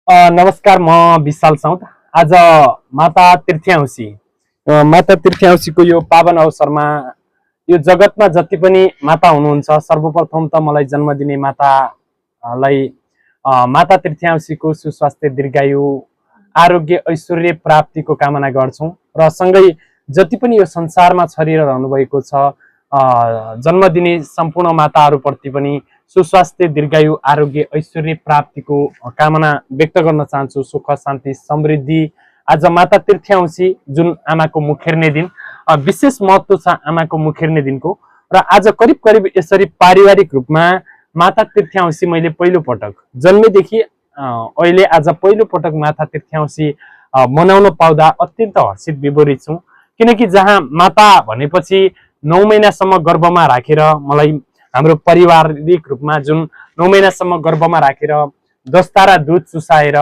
नमस्कार, म विशाल साउद। आज माता तीर्थ्याउँसीको यो पावन अवसरमा यो जगतमा जति पनि माता हुनुहुन्छ, सर्वप्रथम त मलाई जन्म दिने मातालाई माता तीर्थ्याउँसीको सुस्वास्थ्य, दीर्घायु, आरोग्य, ऐश्वर्य प्राप्तिको कामना गर्छौं र सँगै जति पनि यो संसारमा छरिएर रहनु भएको छ जन्म दिने सम्पूर्ण माताहरूप्रति पनि सुस्वास्थ्य, दीर्घायु, आरोग्य, ऐश्वर्य प्राप्तिको कामना व्यक्त गर्न चाहन्छु। सुख, शान्ति, समृद्धि। आज माता तीर्थ्याउँसी जुन आमाको मुखेर्ने दिन, विशेष महत्व छ आमाको मुखेर्ने दिनको। र आज करिब करिब यसरी पारिवारिक रूपमा माता तीर्थ्याउँसी मैले पहिलो पटक जन्मेदेखि अहिले आज पहिलो पटक माता तीर्थ्याउँसी मनाउन पाउँदा अत्यन्त हर्षित विवरित छु। किनकि जहाँ माता भनेपछि 9 महिनासम्म गर्भमा राखेर मलाई हाम्रो पारिवारिक रूपमा जुन 9 महिनासम्म गर्भमा राखेर 10 तारा दूध चुसाएर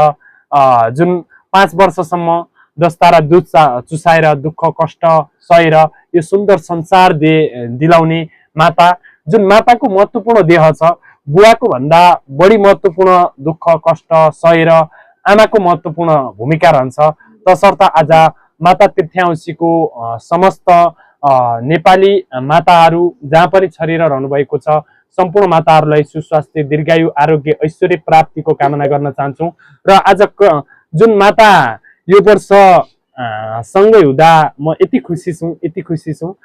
जुन 5 वर्षसम्म 10 तारा दूध चुसाएर दुःख कष्ट सहेर यो सुन्दर संसार दिलाउने माता, जुन माताको महत्त्वपूर्ण देह छ, बुवाको भन्दा बढी महत्त्वपूर्ण दुःख कष्ट सहेर आमाको महत्त्वपूर्ण भूमिका रहन्छ। तसर्थ आज माता तीर्थ्याउँसीको समस्त नेपाली माताहरू जहाँ पनि छरिएर रहनु भएको छ, सम्पूर्ण माताहरूलाई सुस्वास्थ्य, दीर्घायु, आरोग्य, ऐश्वर्य प्राप्तिको कामना गर्न चाहन्छु। र आज जुन माता यो वर्ष सँगै हुँदा म यति खुसी छु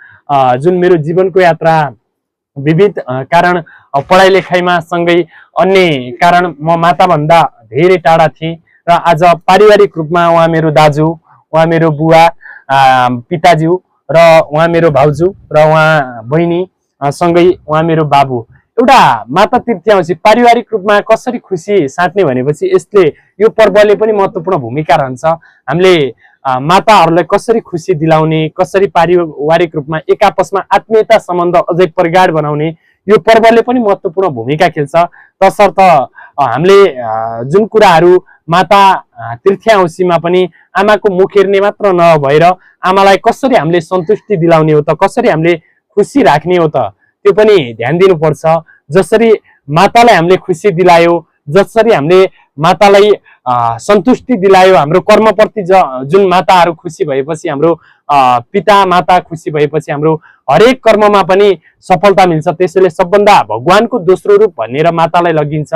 जुन मेरो जीवनको यात्रा विविध कारण पढाइ लेखाइमा सँगै अन्य कारण म माताभन्दा धेरै टाढा थिएँ र आज पारिवारिक रूपमा उहाँ मेरो दाजु, उहाँ मेरो बुवा, पिताज्यू र उहाँ मेरो भाउजू र उहाँ बहिनी सँगै उहाँ मेरो बाबु, एउटा माता तीर्थ्याउँसी पारिवारिक रूपमा कसरी खुसी साट्ने भनेपछि यसले यो पर्वले पनि महत्त्वपूर्ण भूमिका रहन्छ। हामीले माताहरूलाई कसरी खुसी दिलाउने, कसरी पारिवारिक रूपमा एक आपसमा आत्मीयता सम्बन्ध अझै प्रगाढ बनाउने यो पर्वले पनि महत्त्वपूर्ण भूमिका खेल्छ। तसर्थ हामीले जुन कुराहरू माता तीर्थ्याउँसीमा पनि आमाको मुखेर्ने मात्र नभएर आमालाई कसरी हामीले सन्तुष्टि दिलाउने हो त, कसरी हामीले खुसी राख्ने हो त, त्यो पनि ध्यान दिनुपर्छ। जसरी मातालाई हामीले खुसी दिलायो, जसरी हामीले मातालाई सन्तुष्टि दिलायो, हाम्रो कर्मप्रति जुन माताहरू खुसी भएपछि, हाम्रो पिता माता खुसी भएपछि हाम्रो हरेक कर्ममा पनि सफलता मिल्छ। त्यसैले सबभन्दा भगवानको दोस्रो रूप भनेर मातालाई लगिन्छ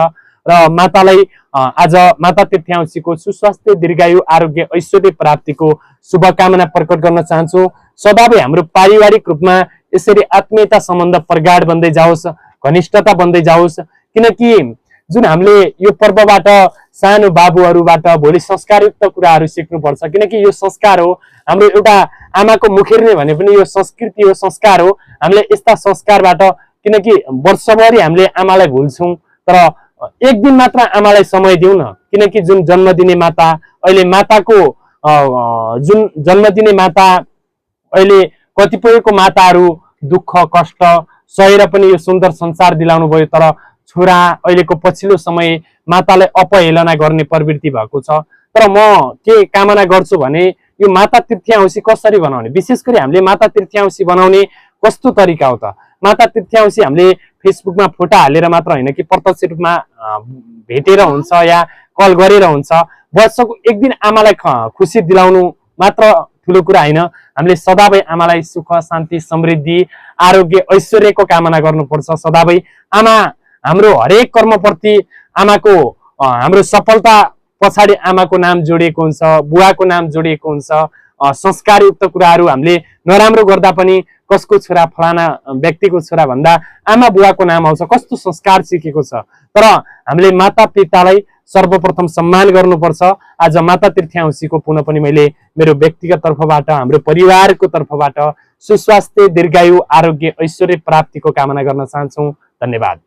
र मातालाई आज माता तीर्थ्याउँसीको सुस्वास्थ्य, दीर्घायु, आरोग्य, ऐश्वर्य प्राप्तिको शुभकामना प्रकट गर्न चाहन्छु। सदाबै हाम्रो पारिवारिक रूपमा यसरी आत्मीयता सम्बन्ध प्रगाढ बन्दै जाओस्, घनिष्ठता बन्दै जाओस्। किनकि जुन हामीले यो पर्वबाट सानो बाबुहरूबाट भोलि संस्कारयुक्त कुराहरू सिक्नुपर्छ। किनकि यो संस्कार हो हाम्रो, एउटा आमाको मुखेर्ने भने पनि यो संस्कृति हो, संस्कार हो। हामीले यस्ता संस्कारबाट, किनकि वर्षभरि हामीले आमालाई भुल्छौँ, तर एक दिन मात्र आमालाई समय दिउँ न। किनकि जुन जन्म दिने माता, अहिले माताको जुन जन्म दिने माता, अहिले कतिपयको माताहरू दुःख कष्ट सहेर पनि यो सुन्दर संसार दिलाउनु भयो, तर छोरा अहिलेको पछिल्लो समय मातालाई अपहेलना गर्ने प्रवृत्ति भएको छ। तर म के कामना गर्छु भने यो माता तीर्थ्याउँसी कसरी बनाउने, विशेष गरी हामीले माता तीर्थ्याउँसी बनाउने कस्तो तरिका हो त। माता तीर्थ्याउँसी हामीले फेसबुकमा फोटो हालेर मात्र होइन कि प्रत्यक्ष रूपमा भेटेर हुन्छ या कल गरेर हुन्छ। वर्षको एक दिन आमालाई खुसी दिलाउनु मात्र ठुलो कुरा होइन, हामीले सदाबै आमालाई सुख शान्ति समृद्धि आरोग्य ऐश्वर्यको कामना गर्नुपर्छ। सदाबै आमा हाम्रो हरेक कर्मप्रति आमाको हाम्रो सफलता पछाडि आमाको नाम जोडिएको हुन्छ, बुवाको नाम जोडिएको हुन्छ। संस्कारयुक्त कुराहरू हामीले नराम्रो गर्दा पनि कसको छोरा फलाना व्यक्तिको छोरा भन्दा आमा बुवाको नाम आउँछ, कस्तो संस्कार सिकेको छ। तर हामीले माता पितालाई सर्वप्रथम सम्मान गर्नुपर्छ। आज माता तीर्थ्याउँसीको पुनः पनि मैले मेरो व्यक्तिगत तर्फबाट, हाम्रो परिवारको तर्फबाट सुस्वास्थ्य, दीर्घायु, आरोग्य, ऐश्वर्य प्राप्तिको कामना गर्न चाहन्छु। धन्यवाद।